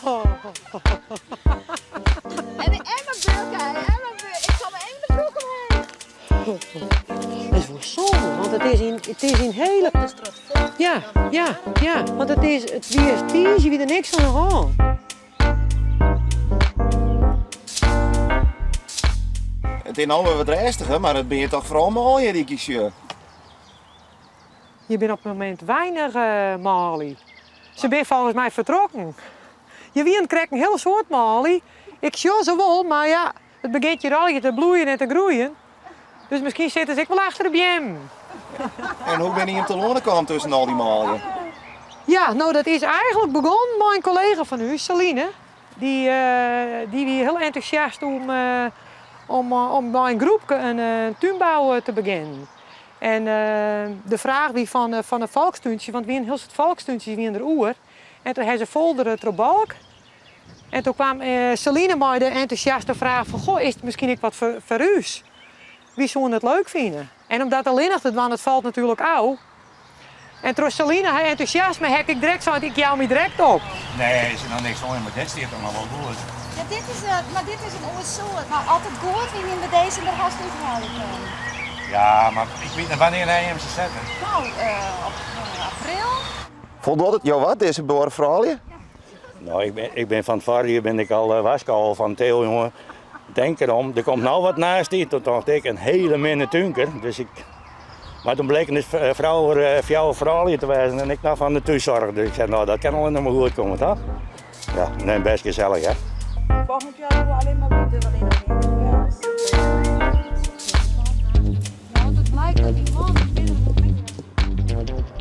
En en mijn broek, hè. En mijn broek. Ik zal me even de broek omheen. Dat is wol sonde, want it is in hiele... Ja, ja, ja, want it wie tiisdei wie der niks oan de hân. It is no wer wat rêstiger, mar it binne toch foaral manlju dy't ik sjoch. Hjir binne op it momint weinich manlju. Se binne folgens my fertrokken. Hjir wienen krekt in hiel soad manlju. Ik sjoch se wol, mar ja, it begjint hjir allegear te bloeien en te groeien. Dus miskien sitte se ek wol achter de beammen. En hoe binne jim telâne kaam tusken al dy manlju? Ja, no dat is eigenlik begûn mei in kollega fan ús, Celine. Dy dy wie hiel entûsjast om om om mei in groepke in túnbou te begjinnen. En de fraach wie fan fan de folkstúntsjes, want wienen hiel soad folkstúntsjes wienen der oer. En toen ha se foldere troch Balk. En toen kwam Celine mei de entûsjaste fraach fan goh, is it miskien ek wat foar ús? Wy soenen it leuk fine. En om dat allinnich te dwaan, dat falt natuerlik ôf. En troch Celine har entûsjasme ha ik direkt sein, ik jou my direkt op. Nee, is der noch niks oan, mar dit stiet dan noch wol goed. Ja, dit is, mar dit is in oar soart. Mar as it goed wie, hienen we dizze der hast úthelje kinnen. Ja, mar ik wit net wannear hy him se sette. No, op april. Foldocht it jo wat, dizze buorfroulju? No, ik bin fan it foarjier bin ik al warskôge fan Theo, jonge, denk erom, der komt no wat naast dy. Toen tocht ik, in hiele minne túnker. Dus ik, mar toen bleken dus fjouwer, fjouwer froulju te wêzen en ik noch fan de thússoarch. Dus ik sei, no, dat kin allinnich mar goed komme, toch? Ja, nee, best gesellich, hè. Volgend jaar doen we alleen maar witte, alleen maar witte.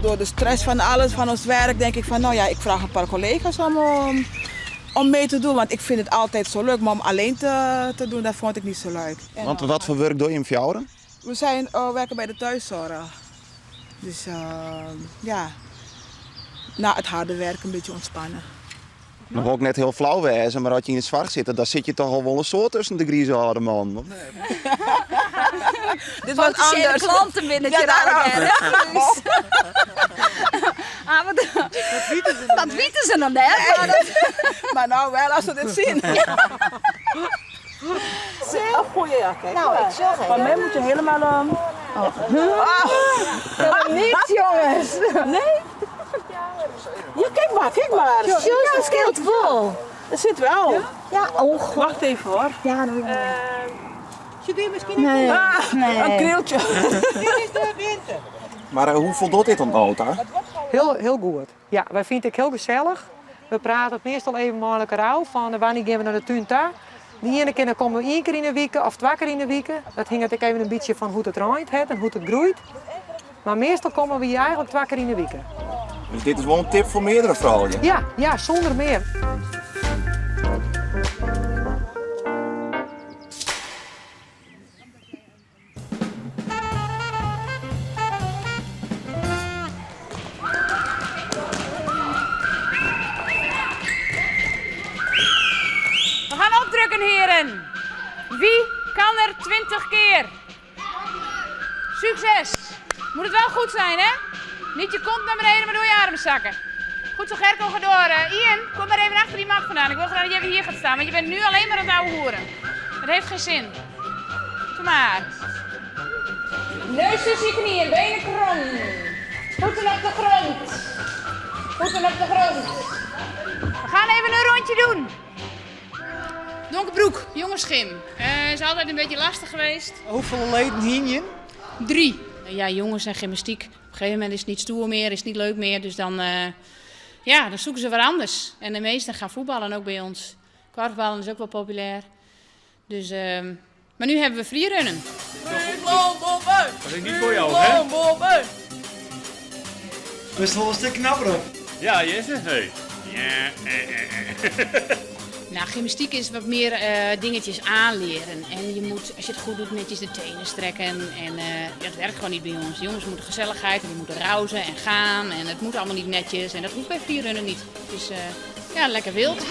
Door de stress van alles, van ons werk, denk ik van nou ja, ik vraag een paar collega's om, om mee te doen. Want ik vind het altijd zo leuk, maar om alleen te, te doen, dat vond ik niet zo leuk. En Want wat voor wurk dogge jim fjouweren? We zijn, werken bij de thuiszorg. Dus uh, ja, na het harde werk een beetje ontspannen. Dan wol ik net hiel flau wêze, mar as je yn de soarch sitte, dan sit je toch al wol in soad tusken de grize âlde mannen, of net? Dit was Potentiële anders. klanten binnen Ja, het daarom. Ah, maar dat weten ze nog net. Maar dat... Maar nou wel als ze dit zien. Oh, goeie, ja, kijk. Nou, ik zeg het. Van mij moet je helemaal... Oh. Oh. Niks, jongens. Nee? Ja, kijk maar, kijk maar. Ja, dat scheelt wel. Dat zit wel. Ja, oh god. Wacht even hoor. Ja, dan... Zit misschien Nee. Ah, Nee. Een krieltje. Dit is de winter. Mar hoe foldocht dit oant no ta? Hiel, hiel goed. Ja, wy fine it ek hiel gesellich. We prate it meastal even mei elkoar ôf fan wannear gean we nei de tún ta. De iene kear dan komme we ien kear yn 'e wike of twa kear yn 'e wike. Dat hinget ek even in bytsje fan hoe't it reint hat en hoe't it groeit. Mar meastal komme we hjir eigenlik twa kear yn 'e wike. Dus dit is wol in tip foar meardere froulju? Ja, ja, sûnder mear. We gaan opdrukken, heren. Wie kan er 20 keer? Succes! Moet het wel goed zijn, hè? Niet je kont naar beneden, maar door je armen zakken. Goed zo, Gerko, ga door. Ian, kom maar even achter die mat vandaan. Ik wil graag dat je even hier gaat staan, want je bent nu alleen maar aan het ouwehoeren. Dat heeft geen zin. Doe maar. Neus tussen je knieën, benen krom. Voeten op de grond. Voeten op de grond. We gaan even een rondje doen. Donkerbroek, jongensgym. Uh, is altijd een beetje lastig geweest. Hoefolle leden hiene jim? Drie. Ja, jongens en gymnastiek. Op een gegeven moment is het niet stoer meer, is het niet leuk meer. Dus dan, uh, ja, dan zoeken ze wat anders. En de meesten gaan voetballen ook bij ons. Korfballen is ook wel populair. Dus, uh, maar nu hebben we freerunnen. Dat is niet voor jou, hè? Bist wol in stik knapper op. Ja, Jesse? Hey. Ja. Nou, gymnastiek is wat meer dingetjes aanleren. En je moet, als je het goed doet, netjes de tenen strekken. En dat werkt gewoon niet bij ons. De jongens moeten gezelligheid en die moeten rauzen en gaan. En het moet allemaal niet netjes. En dat hoeft bij freerunnen niet. Het is ja, lekker wild.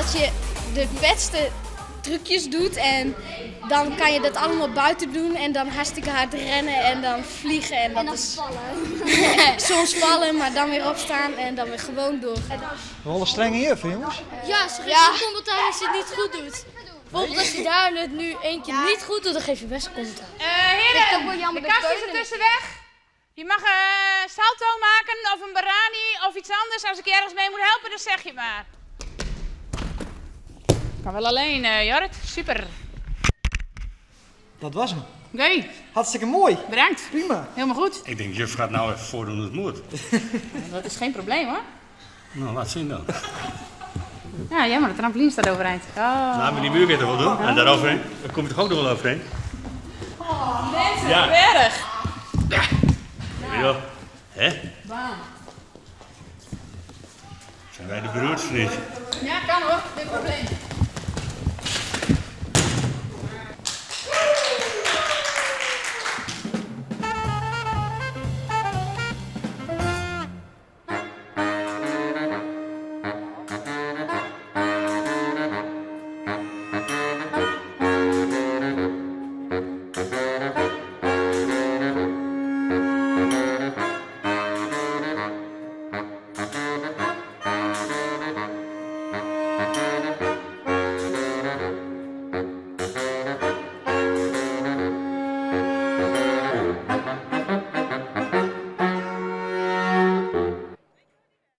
Omdat je de beste trucjes doet en dan kan je dat allemaal buiten doen en dan hartstikke hard rennen en dan vliegen. En, dat is vallen. Soms vallen, maar dan weer opstaan en dan weer gewoon door. Wel een strenge juf, hè, jongens? Ja, ze geeft ja. commentaar als je het niet goed doet. Bijvoorbeeld als je daar het nu één keer niet goed doet, dan geef je best commentaar. Heren, de kast is ertussen weg. Je mag een salto maken of een barani of iets anders. Als ik je ergens mee moet helpen, dan zeg je het maar. Kan wel alleen, Jorrit. Super. Dat was hem. Oké. Hartstikke mooi. Bedankt. Prima. Helemaal goed. Ik denk, juf gaat nou even voordoen hoe het moet. Dat is geen probleem hoor. Nou, laat zien dan. Ja, jammer, de trampoline staat overeind. Oh. Nou, maar die muur gaat er wel doen. En daaroverheen. Dan kom je toch ook nog wel overheen. Oh, mensen, Ja. berg. Weet je wel. Hè? Bam. Zijn wij de beroerdste niet? Ja, kan hoor. Geen probleem.